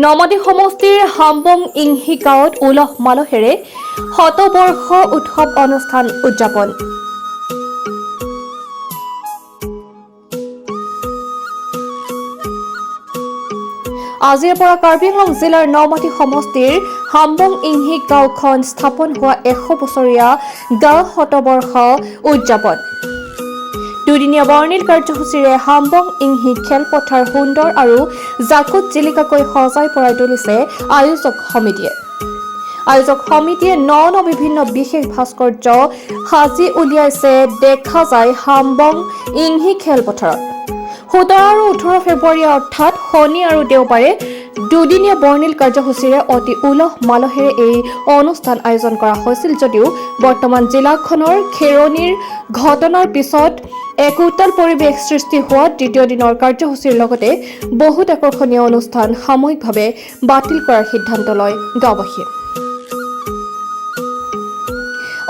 নমাটি সমষ্টিৰ হাম্বং ইংহি গাঁৱত উলহ মালহেৰে শতবৰ্ষ উৎসৱ অনুষ্ঠান উদযাপন। আজিৰে পৰা কাৰ্বি আংলং জিলাৰ নমাটি সমষ্টিৰ হাম্বং ইংহি গাঁওখন স্থাপন হোৱা 100 বছৰীয়া গাঁও শতবৰ্ষ উদযাপন। দুদিনীয়া বৰ্ণিল কাৰ্যসূচীৰে হাম্বং ইংহি খেলপথাৰ সুন্দৰ আৰু জাকুত জিলিকাকৈ সজাই পৰাই তুলিছে আয়োজক সমিতিয়ে। আয়োজক সমিতিয়ে ন ন বিভিন্ন বিশেষ ভাস্কৰ্য সাজি উলিয়াইছে। দেখা যায় হাম্বং ইংহি খেলপথাৰত 17 আৰু 18 ফেব্ৰুৱাৰী, অৰ্থাৎ শনি আৰু দেওবাৰে দুদিনীয়া বৰ্ণিল কাৰ্যসূচীৰে অতি উলহ মালহেৰে এই অনুষ্ঠান আয়োজন কৰা হৈছিল যদিও বৰ্তমান জিলাখনৰ খেৰণিৰ ঘটনাৰ পিছত এক উত্তাল পৰিৱেশ সৃষ্টি হোৱাত দ্বিতীয় দিনৰ কাৰ্যসূচীৰ লগতে বহুত আকৰ্ষণীয় অনুষ্ঠান সাময়িকভাৱে বাতিল কৰাৰ সিদ্ধান্ত লয় গাঁওবাসীয়ে।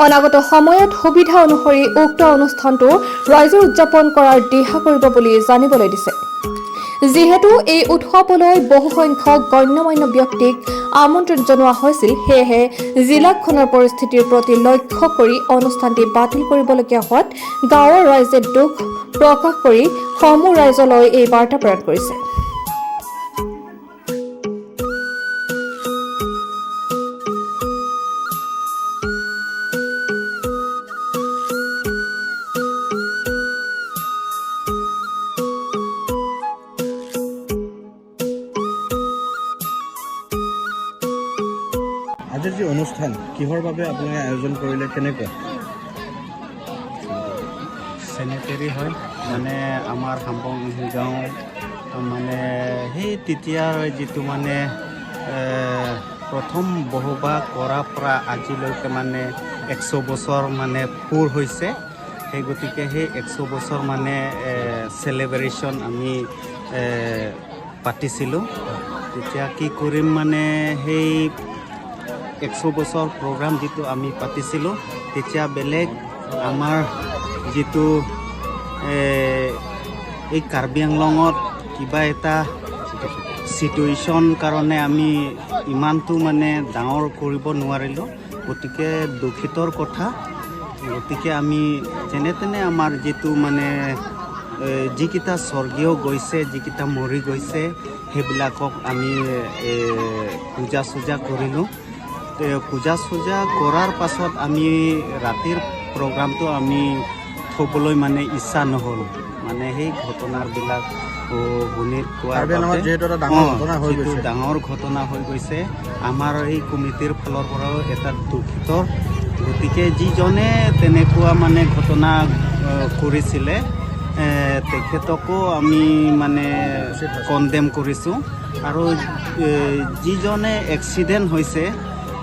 অনাগত সময়ত সুবিধা অনুসৰি উক্ত অনুষ্ঠানটো ৰাইজে উদযাপন কৰাৰ দিহা কৰিব বুলি জানিবলৈ দিছে। যিহেতু এই উৎসৱলৈ বহুসংখ্যক গণ্যমান্য ব্যক্তিক আমন্ত্ৰণ জনোৱা হৈছিল, সেয়েহে জিলাখনৰ পৰিস্থিতিৰ প্ৰতি লক্ষ্য কৰি অনুষ্ঠানটি বাতিল কৰিবলগীয়া হোৱাত গাঁৱৰ ৰাইজে দুখ প্ৰকাশ কৰি সমূহ ৰাইজলৈ এই বাৰ্তা প্ৰেৰণ কৰিছে। আজিৰ যি অনুষ্ঠান কিহৰ বাবে আপোনালোকে আয়োজন কৰিলে, কেনেকুৱা? চেনেটেৰী হয়, মানে আমাৰ হাম্বং গাঁও মানে সেই তেতিয়াৰ যিটো মানে প্ৰথম বসবাস কৰাৰ পৰা আজিলৈকে মানে 100 বছৰ মানে পূৰ হৈছে। সেই গতিকে সেই 100 বছৰ মানে চেলিব্ৰেশ্যন আমি পাতিছিলোঁ। তেতিয়া কি কৰিম, মানে সেই 100 বছৰ প্ৰগ্ৰাম যিটো আমি পাতিছিলোঁ, তেতিয়া বেলেগ আমাৰ যিটো এই কাৰ্বি আংলঙত কিবা এটা চিটুৱেশ্যন কাৰণে আমি ইমানটো মানে ডাঙৰ কৰিব নোৱাৰিলোঁ। গতিকে দুখিতৰ কথা। গতিকে আমি যেনে তেনে আমাৰ যিটো মানে যিকেইটা স্বৰ্গীয় গৈছে, যিকেইটা মৰি গৈছে, সেইবিলাকক আমি পূজা চূজা কৰিলোঁ। পূজা চূজা কৰাৰ পাছত আমি ৰাতিৰ প্ৰগ্ৰামটো আমি থ'বলৈ মানে ইচ্ছা নহ'ল, মানে সেই ঘটনাবিলাক শুনি পোৱাৰ কাৰ্বি আংলঙত বাবে। যিহেতু এটা ডাঙৰ ঘটনা হৈ যিটো গৈছে। ডাঙৰ ঘটনা হৈ গৈছে, আমাৰ এই কমিটিৰ ফালৰ পৰাও এটা দুখিত। গতিকে যিজনে তেনেকুৱা মানে ঘটনা কৰিছিলে, তেখেতকো আমি মানে কণ্ডেম কৰিছোঁ আৰু যিজনে এক্সিডেণ্ট হৈছে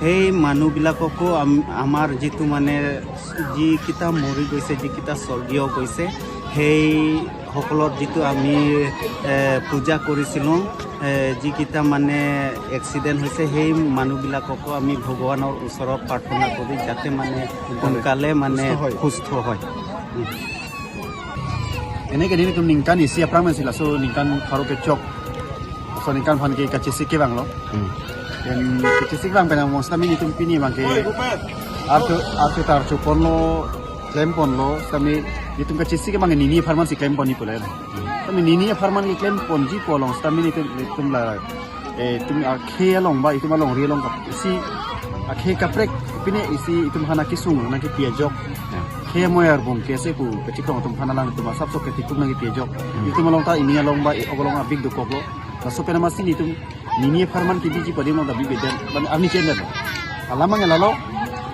সেই মানুহবিলাককো আমাৰ যিটো মানে যিকেইটা মৰি গৈছে, যিকেইটা স্বৰ্গীয় গৈছে, সেই সকলৰ যিটো আমি পূজা কৰিছিলোঁ, যিকেইটা মানে এক্সিডেণ্ট হৈছে সেই মানুহবিলাককো আমি ভগৱানৰ ওচৰত প্ৰাৰ্থনা কৰি যাতে মানে সোনকালে মানে সুস্থ হয়। সুস্থ হয়। Ene ke ni tum ningkan isi aprang man sila so ningkan kharo ke chok so ningkan phan ke kache sik ke bang lo den kache sik bang pena mo stami ni tum pini bang ke arto arto tar chu pon lo claim pon lo stami ni tum kache sik bang nini farman si claim pon ni pole stami nini farman ki claim pon ji polong stami ni tum tum la e tum a khe long ba itum long ri long ka isi a khe kaprek pine isi itum hana ki sung na ki pia jok khe moyar bong ke se ku ke chikrong tum phana lang tum sab sok ke tikum na ki pia jok itum long ta ini long ba ogolong a big do koklo ta so pena masin itum nini farman ki biji padi mo da bi beden ban amni chen da alama ngela lo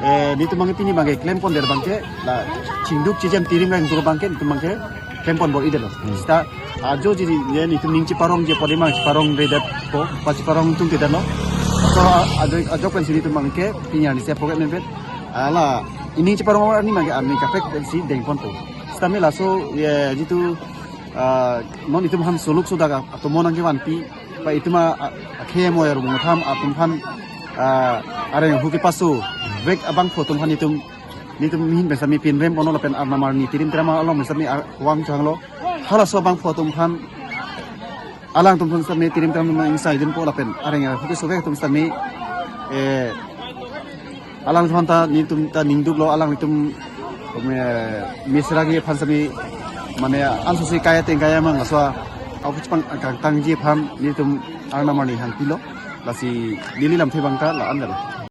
e ni tum mang pini bangke claim pon der bangke la chingduk chijem tirim lang tu bangke tum bangke claim pon bor idelo sta ajo ji ne ni tum ningchi parong je padi mang parong re dat ko pachi parong tum te da lo so ajo ajo pen sini tum bangke pinya ni se pocket men bet ala ini ci parong ni mangke ami kapek si deng pon po stami la so ye jitu non itu han soluk sudah atau mo nangke wan pi pa itu ma akhe mo yar mo tham atum han are huki pasu vek abang photum han itum ni tum hin besami pin rem pono la pen arnamar ni tirim trama along besami wang chang lo hala so bang photum han Alang tum sa me tirim tam ing sai din po la pen areng ya so tum sa me alang thon ta ni tum ta ningduk lo alang tum misra gi phan sa mi mane an so si kaya teng kaya mang aswa au pang kang tang ji pham ni tum arna mani hang pilo la si lili lam the bang ka la an la.